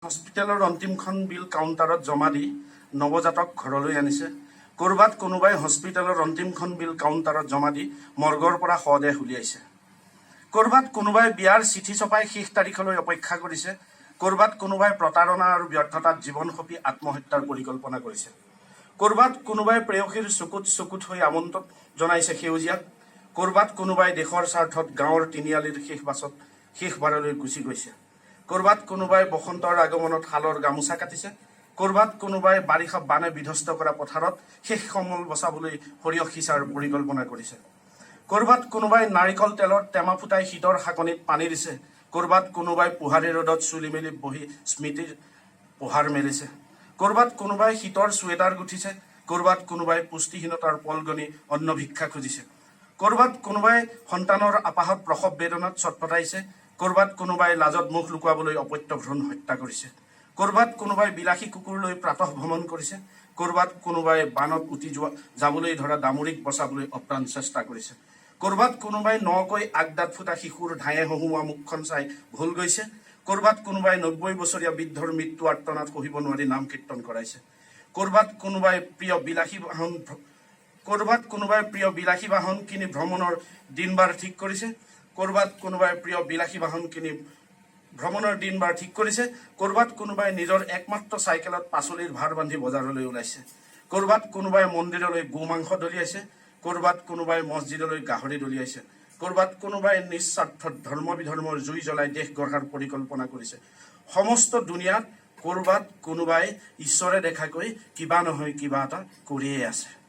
হস্পিটেলৰ অন্তিমখন বিল কাউণ্টাৰত জমা দি নৱজাতক ঘৰলৈ আনিছে। ক'ৰবাত কোনোবাই হস্পিটেলৰ অন্তিমখন বিল কাউণ্টাৰত জমা দি মৰ্গৰ পৰা শৱদেহ উলিয়াইছে। ক'ৰবাত কোনোবাই বিয়াৰ চিঠি ছপাই শেষ তাৰিখলৈ অপেক্ষা কৰিছে। ক'ৰবাত কোনোবাই প্ৰতাৰণা আৰু ব্যৰ্থতাত জীৱন সঁপি আত্মহত্যাৰ পৰিকল্পনা কৰিছে। ক'ৰবাত কোনোবাই প্ৰেয়সীৰ চকুত চকু থৈ আমন্ত্ৰণ জনাইছে সেউজীয়াক। ক'ৰবাত কোনোবাই দেশৰ স্বাৰ্থত গাঁৱৰ তিনিআলিৰ শেষ বাছত শেষবাৰলৈ গুচি গৈছে। ক'ৰবাত কোনোবাই বসন্তৰ আগমনত শালৰ গামোচা কাটিছে। ক'ৰবাত কোনোবাই বাৰিষা বানে বিধ্বস্ত কৰা পথাৰত শেষ সমল বচাবলৈ সৰিয়হ সিঁচাৰ পৰিকল্পনা কৰিছে। ক'ৰবাত কোনোবাই নাৰিকল তেলৰ টেমা ফুটাই শীতৰ শাকনিত পানী দিছে। ক'ৰবাত কোনোবাই পোহাৰী ৰ'দত চুলি মেলি বহি স্মৃতিৰ পোহাৰ মেলিছে। ক'ৰবাত কোনোবাই শীতৰ চুৱেটাৰ গুঠিছে। ক'ৰবাত কোনোবাই পুষ্টিহীনতাৰ পল গণি অন্ন ভিক্ষা খুজিছে। ক'ৰবাত কোনোবাই সন্তানৰ আপাহত প্ৰসৱ বেদনাত ছটফটাইছে। ক'ৰবাত কোনোবাই লাজত মুখ লুকুৱাবলৈ অপত্য ভ্ৰূণ হত্যা কৰিছে। ক'ৰবাত কোনোবাই বিলাসী কুকুৰ লৈ প্ৰাতঃ ভ্ৰমণ কৰিছে। ক'ৰবাত কোনোবাই বানত উটি যোৱা যাবলৈ ধৰা দামুৰিক বচাবলৈ অপ্ৰাণ চেষ্টা কৰিছে। ক'ৰবাত কোনোবাই নকৈ আগদাঁত ফুটা শিশুৰ ধায়ে হহুৱা মুখখন চাই ভুল গৈছে। ক'ৰবাত কোনোবাই 90 বছৰীয়া বৃদ্ধৰ মৃত্যু আৰ্তনাদ সহিব নোৱাৰি নাম কীৰ্তন কৰাইছে। ক'ৰবাত কোনোবাই প্ৰিয় বিলাসী বাহন কিনি ভ্ৰমণৰ দিনবাৰ ঠিক কৰিছে। ক'ৰবাত কোনোবাই প্ৰিয় বিলাসী বাহন কিনি ভ্ৰমণৰ দিনবাৰ ঠিক কৰিছে। ক'ৰবাত কোনোবাই নিজৰ একমাত্ৰ চাইকেলত পাচলিৰ ভাৰ বান্ধি বজাৰলৈ ওলাইছে। ক'ৰবাত কোনোবাই মন্দিৰলৈ গো মাংস দলিয়াইছে। ক'ৰবাত কোনোবাই মছজিদলৈ গাহৰি দলিয়াইছে। ক'ৰবাত কোনোবাই নিস্বাৰ্থত ধৰ্ম বিধৰ্মৰ জুই জ্বলাই দেশ গঢ়াৰ পৰিকল্পনা কৰিছে। সমস্ত দুনিয়াত ক'ৰবাত কোনোবাই ঈশ্বৰে দেখাকৈ কিবা নহয় কিবা এটা কৰিয়ে আছে।